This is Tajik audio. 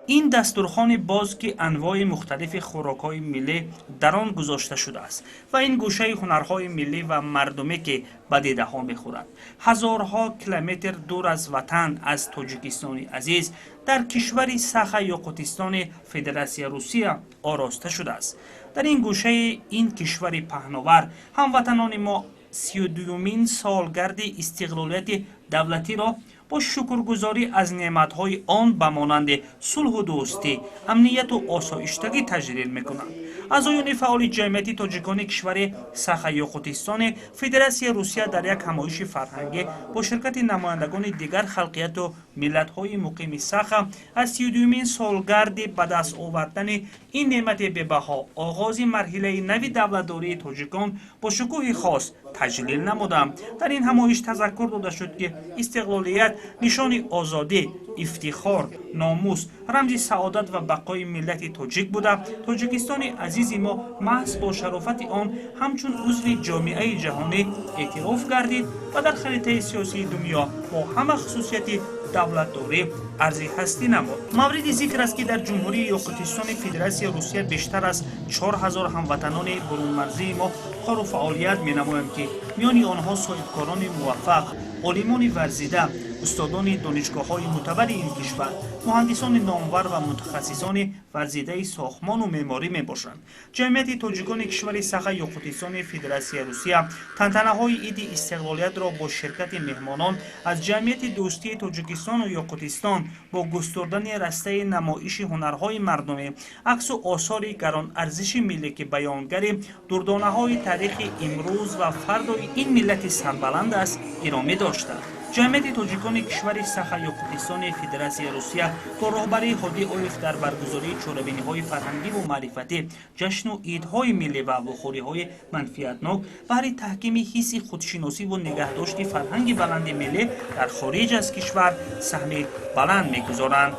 Ин дастурхони боз, ки анвои мухталифи хӯрокҳои миллӣ дар он гузошта шудааст, ва ин гӯшаи ҳунарҳои миллӣ ва мардумӣ, ки ба дидаҳо мехӯрад, ҳазорҳо километр дур аз ватан, аз Тоҷикистони азиз, дар кишвари Саха Ёқутистони Федератсияи Русия ороста шудааст. Дар ин гӯшаи ин кишвари паҳновар ҳамватанони мо 32-юмин солгарди истиқлолияти давлатиро бо шукргузорӣ аз неъматҳои он ба монанди сулҳу дӯстӣ, амнияту осоиштагӣ таҷлил мекунанд. Аъзоёни фаъоли ҷамъияти тоҷикони кишвари Саха Ёқутистони Федератсияи Русия дар як ҳамоиши фарҳангӣ бо ширкати намояндагони дигар халқияту миллатҳои муқими Саха аз 32-юмин солгарди ба даст овардани ин неъмати бебаҳо, оғози марҳилаи нави давлатдории тоҷикон бо шукӯҳи хос таҷлил намуданд. Дар ин ҳамоиш тазаккур дода шуд, ки истиқлолият нишони озодӣ, ифтихор, номус, рамзи саодат ва бақои миллати тоҷик буда, Тоҷикистони азизи мо маҳз бо шарофати он ҳамчун узви ҷомеаи ҷаҳонӣ эътироф гардид ва дар харитаи сиёсии дунё бо ҳама хусусияти давлатдорӣ арзи ҳастӣ намуд. Мавриди зикр аст, ки дар Ҷумҳурии Ёқутистони Федератсияи Русия бештар аз 4000 ҳамватанони бурунмарзии мо кору фаъолият менамоянд, ки миёни онҳо соҳибкорони муваффақ, олимони варзида, устодони донишгоҳҳои мӯътабари ин кишвар, муҳандисони номвар ва мутахассисони варзидаи сохтмону меъморӣ мебошанд. Ҷамъияти тоҷикони кишвари Саха Ёқутистони Федератсияи Русия тантанаҳои иди истиқлолиятро бо ширкати меҳмонон аз Ҷамъияти дӯстии Тоҷикистону Ёқутистон бо густурдани растаи намоиши ҳунарҳои мардумӣ, аксу осори гаронарзиши миллӣ, ки баёнгари дурдонаҳои таърихи имрӯз ва фардои ин миллати сарбаланд аст, гиромӣ доштанд. Ҷамъияти тоҷикони кишвари Саха Ёқутистони Федератсияи Русия бо роҳбарии Ҳодӣ Оев дар баргузории чорабиниҳои фарҳангиву маърифатӣ, ҷашну идҳои миллӣ ва вохӯриҳои манфиатнок баҳри таҳкими ҳисси худшиносиву нигаҳдошти фарҳанги баланди миллӣ дар хориҷ аз кишвар саҳми баланд мегузоранд.